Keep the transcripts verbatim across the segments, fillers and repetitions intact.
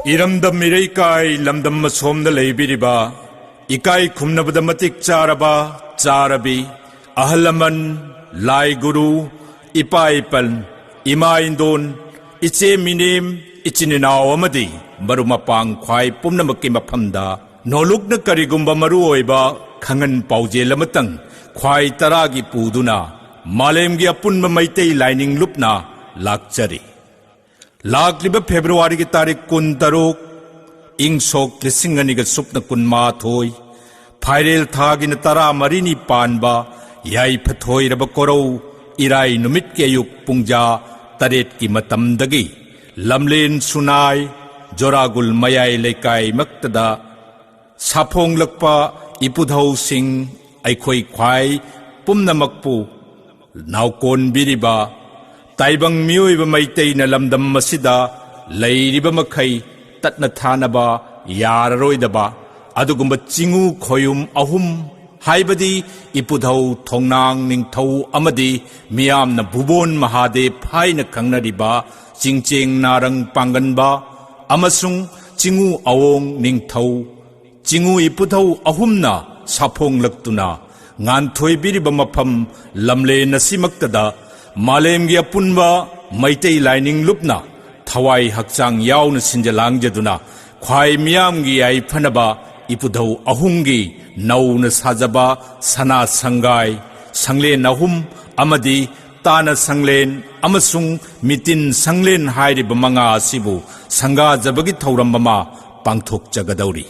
ꯏꯔꯝꯗꯝ ꯏꯔꯩꯀꯥꯏ ꯂꯝꯗꯝ ꯑꯁꯣꯝꯗ ꯂꯩꯕꯤꯔꯤꯕ, ꯏꯀꯥꯏ ꯈꯨꯝꯅꯕꯗ ꯃꯇꯤꯛ ꯆꯥꯔꯕ ꯆꯥꯔꯕꯤ, ꯑꯍꯜ ꯂꯃꯟ, ꯂꯥꯏ ꯒꯨꯔꯨ, ꯏꯄꯥ ꯏꯄꯟ, ꯏꯃꯥ ꯏꯟꯗꯣꯟ, ꯏꯆꯦ ꯃꯤꯅꯦꯝ, ꯏꯆꯤꯟ ꯏꯅꯥꯎ ꯑꯃꯗꯤ ꯃꯔꯨꯞ ꯃꯄꯥꯡ ꯈ꯭ꯋꯥꯏ ꯄꯨꯝꯅꯃꯛꯀꯤ ꯃꯐꯝꯗ ꯅꯣꯂꯨꯛꯅ ꯀꯔꯤꯒꯨꯝꯕ ꯃꯔꯨ ꯑꯣꯏꯕ ꯈꯪꯍꯟ ꯄꯥꯎꯖꯦꯜ ꯑꯃꯇꯪ ꯈ꯭ꯋꯥꯏ ꯇꯔꯥꯒꯤ ꯄꯨꯗꯨꯅ ꯃꯥꯂꯦꯝꯒꯤ ꯑꯄꯨꯟꯕ ꯃꯩꯇꯩ ꯂꯥꯏꯅꯤꯡ ꯂꯨꯞꯅ ꯂꯥꯛꯆꯔꯤ꯫ ꯂꯥꯛꯂꯤꯕ ꯐꯦꯕ꯭ꯔꯨꯋꯥꯔꯤꯒꯤ ꯇꯥꯔꯤꯛ ꯀꯨꯟꯇꯔꯨꯛ, ꯏꯪ ꯁꯣꯛ ꯂꯤꯁꯤꯡ ꯑꯅꯤꯒ ꯁꯨꯞꯅ ꯀꯨꯟꯃꯥꯊꯣꯏ, ꯐꯥꯏꯔꯦꯜ ꯊꯥꯒꯤꯅ ꯇꯔꯥꯃꯔꯤꯅꯤ ꯄꯥꯟꯕ ꯌꯥꯏꯐꯊꯣꯏꯔꯕ ꯀꯣꯔꯧ ꯏꯔꯥꯏ ꯅꯨꯃꯤꯠꯀꯤ ꯑꯌꯨꯛ ꯄꯨꯡꯖꯥ ꯇꯔꯦꯠꯀꯤ ꯃꯇꯝꯗꯒꯤ ꯂꯝꯂꯦꯟ ꯁꯨꯅꯥꯏ ꯖꯣꯔꯥꯒꯨꯜ ꯃꯌꯥꯏ ꯂꯩꯀꯥꯏꯃꯛꯇꯗ ꯁꯥꯐꯣꯡꯂꯛꯄ ꯏꯄꯨꯙꯧꯁꯤꯡ, ꯑꯩꯈꯣꯏ ꯈ꯭ꯋꯥꯏ ꯄꯨꯝꯅꯃꯛꯄꯨ ꯅꯥꯎꯀꯣꯟꯕꯤꯔꯤꯕ ꯇꯥꯏꯕꯪ ꯃꯤꯑꯣꯏꯕ ꯃꯩꯇꯩꯅ ꯂꯝꯗꯝ ꯑꯁꯤꯗ ꯂꯩꯔꯤꯕ ꯃꯈꯩ ꯇꯠꯅ ꯊꯥꯅꯕ ꯌꯥꯔꯔꯣꯏꯗꯕ ꯑꯗꯨꯒꯨꯝꯕ ꯆꯤꯉꯨ ꯈꯣꯌꯨꯝ ꯑꯍꯨꯝ, ꯍꯥꯏꯕꯗꯤ ꯏꯄꯨꯙꯧ ꯊꯣꯡꯅꯥꯡ ꯅꯤꯡꯊꯧ ꯑꯃꯗꯤ ꯃꯤꯌꯥꯝꯅ ꯚꯨꯕꯣꯟ ꯃꯍꯥꯗꯦꯕ ꯍꯥꯏꯅ ꯈꯪꯅꯔꯤꯕ ꯆꯤꯡꯆꯦꯡ ꯅꯥꯔꯪ ꯄꯥꯡꯒꯟꯕ ꯑꯃꯁꯨꯡ ꯆꯤꯉꯨ ꯑꯋꯣꯡ ꯅꯤꯡꯊꯧ, ꯆꯤꯉꯨ ꯏꯄꯨꯙꯧ ꯑꯍꯨꯝꯅ ꯁꯥꯐꯣꯡꯂꯛꯇꯨꯅ ꯉꯥꯟꯊꯣꯏꯕꯤꯔꯤꯕ ꯃꯐꯝ ꯂꯝꯂꯦꯟ ꯑꯁꯤꯃꯛꯇꯗ ꯃꯥꯂꯦꯝꯒꯤ ꯑꯄꯨꯟꯕ ꯃꯩꯇꯩ ꯂꯥꯏꯅꯤꯡ ꯂꯨꯞꯅ ꯊꯋꯥꯏ ꯍꯛꯆꯥꯡ ꯌꯥꯎꯅ ꯁꯤꯟꯖ ꯂꯥꯡꯖꯗꯨꯅ ꯈ꯭ꯋꯥꯏ ꯃꯤꯌꯥꯝꯒꯤ ꯌꯥꯏꯐꯅꯕ ꯏꯄꯨꯙꯧ ꯑꯍꯨꯝꯒꯤ ꯅꯧꯅ ꯁꯥꯖꯕ ꯁꯅꯥ ꯁꯪꯒꯥꯏ, ꯁꯪꯂꯦꯟ ꯑꯍꯨꯝ ꯑꯃꯗꯤ ꯇꯥꯅ ꯁꯪꯂꯦꯟ ꯑꯃꯁꯨꯡ ꯃꯤꯇꯤꯟ ꯁꯪꯂꯦꯟ ꯍꯥꯏꯔꯤꯕ ꯃꯉꯥ ꯑꯁꯤꯕꯨ ꯁꯪꯒꯥꯖꯕꯒꯤ ꯊꯧꯔꯝ ꯑꯃ ꯄꯥꯡꯊꯣꯛꯆꯒꯗꯧꯔꯤ꯫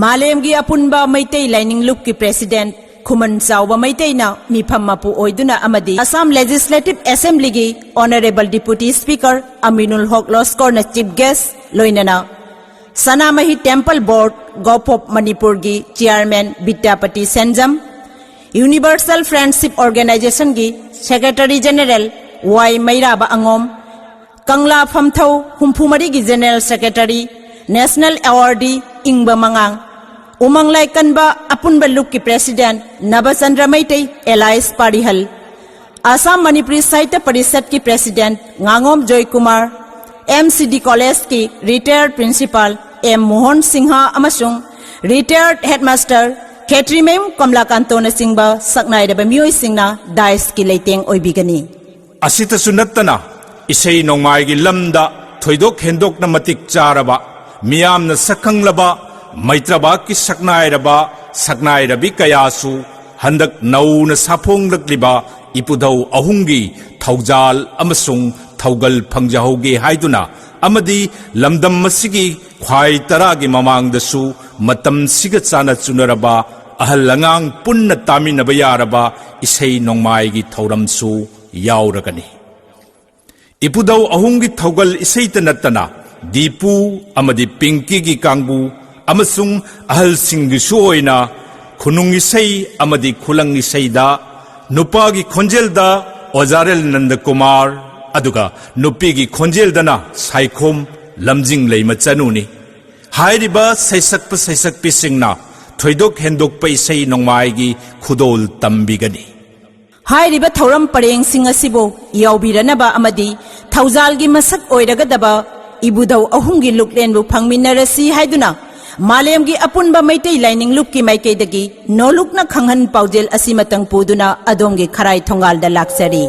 ꯃꯥꯂꯦꯝꯒꯤ ꯑꯄꯨꯟꯕ ꯃꯩꯇꯩ ꯂꯥꯏꯅꯤꯡ ꯂꯨꯞꯀꯤ ꯄ꯭ꯔꯦꯁꯤꯗꯦꯟꯠ ꯈꯨꯃꯟ ꯆꯥꯎꯕ ꯃꯩꯇꯩꯅ ꯃꯤꯐꯝ ꯃꯄꯨ ꯑꯣꯏꯗꯨꯅ ꯑꯃꯗꯤ ꯑꯁꯥꯝ ꯂꯦꯖꯤꯁꯂꯦꯇꯤꯚ ꯑꯦꯁꯦꯝꯕ꯭ꯂꯤꯒꯤ honourable deputy speaker Aminul Haque ꯂꯣꯁꯀꯣꯔꯅ ꯆꯤꯐ ꯒꯦꯁ꯭ꯠ, ꯂꯣꯏꯅꯅ Sanamahi temple board, gov of ꯃꯅꯤꯄꯨꯔꯒꯤ chairman Bidyapati Senjam, universal friendship ꯑꯣꯔꯒꯅꯥꯏꯖꯦꯁꯟꯒꯤ ꯁꯦꯀ꯭ꯔꯦꯇꯔꯤ ꯖꯦꯅꯦꯔꯦꯜ ꯋꯥꯏ ꯃꯩꯔꯥꯕ ꯑꯉꯣꯝ, ꯀꯪꯂꯥ ꯐꯝꯊꯧ ꯍꯨꯝꯐꯨ ꯃꯔꯤꯒꯤ ꯖꯦꯅꯦꯔꯦꯜ ꯁꯦꯀ꯭ꯔꯦꯇꯔꯤ, ꯅꯦꯁꯅꯦꯜ ꯑꯦꯋꯥꯔꯗꯤ ꯏꯪꯕ ꯃꯉꯥꯡ, ꯎꯃꯪ ꯂꯥꯏꯀꯟꯕ ꯑꯄꯨꯟꯕ ꯂꯨꯞꯀꯤ ꯄ꯭ꯔꯦꯁꯤꯗꯦꯟꯠ ꯅꯕꯆꯟꯗ꯭ꯔ ꯃꯩꯇꯩ ꯑꯦꯂꯥꯏꯁ ꯄꯥꯔꯤꯍꯜ, ꯑꯁꯥꯝ ꯃꯅꯤꯄꯨꯔꯤ ꯁꯥꯍꯤꯇ꯭ꯌ ꯄꯔꯤꯁꯠꯀꯤ ꯄ꯭ꯔꯦꯁꯤꯗꯦꯟꯠ ꯉꯥꯉꯣꯝ ꯖꯣꯏꯀꯨꯃꯥꯔ, ꯑꯦꯝ ꯁꯤ ꯗꯤ ꯀꯣꯂꯦꯖꯀꯤ retire principal M Mohan Singh ꯑꯃꯁꯨꯡ ꯔꯤꯇꯥꯌꯔ ꯍꯦꯗꯃꯥꯁꯇꯔ ꯈꯦꯇ꯭ꯔꯤꯃꯌꯨꯝ ꯀꯃꯂꯥꯀꯥꯟꯇꯣꯅꯆꯤꯡꯕ ꯁꯛꯅꯥꯏꯔꯕ ꯃꯤꯑꯣꯏꯁꯤꯡꯅ ꯗꯥꯏꯁꯀꯤ ꯂꯩꯇꯦꯡ ꯑꯣꯏꯕꯤꯒꯅꯤ꯫ ꯑꯁꯤꯇꯁꯨ ꯅꯠꯇꯅ, ꯏꯁꯩ ꯅꯣꯡꯃꯥꯏꯒꯤ ꯂꯝꯗ ꯊꯣꯏꯗꯣꯛ ꯍꯦꯟꯗꯣꯛꯅ ꯃꯇꯤꯛ ꯆꯥꯔꯕ, ꯃꯤꯌꯥꯝꯅ ꯁꯛꯈꯪꯂꯕ ꯃꯩꯇ꯭ꯔꯕꯥꯛꯀꯤ ꯁꯛꯅꯥꯏꯔꯕ, ꯁꯛꯅꯥꯏꯔꯕꯤ ꯀꯌꯥꯁꯨ ꯍꯟꯗꯛ ꯅꯧꯅ ꯁꯥꯐꯣꯡꯂꯛꯂꯤꯕ ꯏꯄꯨꯙꯧ ꯑꯍꯨꯝꯒꯤ ꯊꯧꯖꯥꯜ ꯑꯃꯁꯨꯡ ꯊꯧꯒꯜ ꯐꯪꯖꯍꯧꯒꯦ ꯍꯥꯏꯗꯨꯅ ꯑꯃꯗꯤ ꯂꯝꯗꯝ ꯑꯁꯤꯒꯤ ꯈ꯭ꯋꯥꯏ ꯇꯔꯥꯒꯤ ꯃꯃꯥꯡꯗꯁꯨ ꯃꯇꯝꯁꯤꯒ ꯆꯥꯟꯅ ꯆꯨꯅꯔꯕ, ꯑꯍꯜ ꯑꯉꯥꯡ ꯄꯨꯟꯅ ꯇꯥꯃꯤꯟꯅꯕ ꯌꯥꯔꯕ ꯏꯁꯩ ꯅꯣꯡꯃꯥꯏꯒꯤ ꯊꯧꯔꯝꯁꯨ ꯌꯥꯎꯔꯒꯅꯤ꯫ ꯏꯄꯨꯙꯧ ꯑꯍꯨꯝꯒꯤ ꯊꯧꯒꯜ ꯏꯁꯩꯇ ꯅꯠꯇꯅ, ꯗꯤꯄꯨ ꯑꯃꯗꯤ ꯄꯤꯡꯀꯤꯒꯤ ꯀꯥꯡꯕꯨ ꯑꯃꯁꯨꯡ ꯑꯍꯜꯁꯤꯡꯒꯤꯁꯨ ꯑꯣꯏꯅ ꯈꯨꯅꯨꯡ ꯏꯁꯩ ꯑꯃꯗꯤ ꯈꯨꯂꯪ ꯏꯁꯩꯗ ꯅꯨꯄꯥꯒꯤ ꯈꯣꯟꯖꯦꯜꯗ ꯑꯣꯖꯥ ꯔꯦꯜ ꯅꯟꯗ ꯀꯨꯃꯥꯔ, ꯑꯗꯨꯒ ꯅꯨꯄꯤꯒꯤ ꯈꯣꯟꯖꯦꯜꯗꯅ ꯁꯥꯏꯈꯣꯝ ꯂꯝꯖꯤꯡ ꯂꯩꯃ ꯆꯅꯨꯅꯤ꯫ ꯍꯥꯏꯔꯤꯕ ꯁꯩꯁꯛꯄ ꯁꯩꯁꯛꯄꯤꯁꯤꯡꯅ ꯊꯣꯏꯗꯣꯛ ꯍꯦꯟꯗꯣꯛꯄ ꯏꯁꯩ ꯅꯣꯡꯃꯥꯏꯒꯤ ꯈꯨꯗꯣꯜ ꯇꯝꯕꯤꯒꯅꯤ꯫ ꯍꯥꯏꯔꯤꯕ ꯊꯧꯔꯝ ꯄꯔꯦꯡꯁꯤꯡ ꯑꯁꯤꯕꯨ ꯌꯥꯎꯕꯤꯔꯅꯕ ꯑꯃꯗꯤ ꯊꯧꯖꯥꯜꯒꯤ ꯃꯁꯛ ꯑꯣꯏꯔꯒꯗꯕ ꯏꯕꯨꯙꯧ ꯑꯍꯨꯝꯒꯤ ꯂꯨꯛꯂꯦꯟꯕꯨ ꯐꯪꯃꯤꯟꯅꯔꯁꯤ ꯍꯥꯏꯗꯨꯅ ꯃꯥꯂꯦꯝꯒꯤ ꯑꯄꯨꯟꯕ ꯃꯩꯇꯩ ꯂꯥꯏꯅꯤꯡ ꯂꯨꯞꯀꯤ ꯃꯥꯏꯀꯩꯗꯒꯤ ꯅꯣꯂꯨꯛꯅ ꯈꯪꯍꯟ ꯄꯥꯎꯖꯦꯜ ꯑꯁꯤꯃꯇꯪ ꯄꯨꯗꯨꯅ ꯑꯗꯣꯝꯒꯤ ꯈꯔꯥꯏ ꯊꯣꯡꯒꯥꯜꯗ ꯂꯥꯛꯆꯔꯤ꯫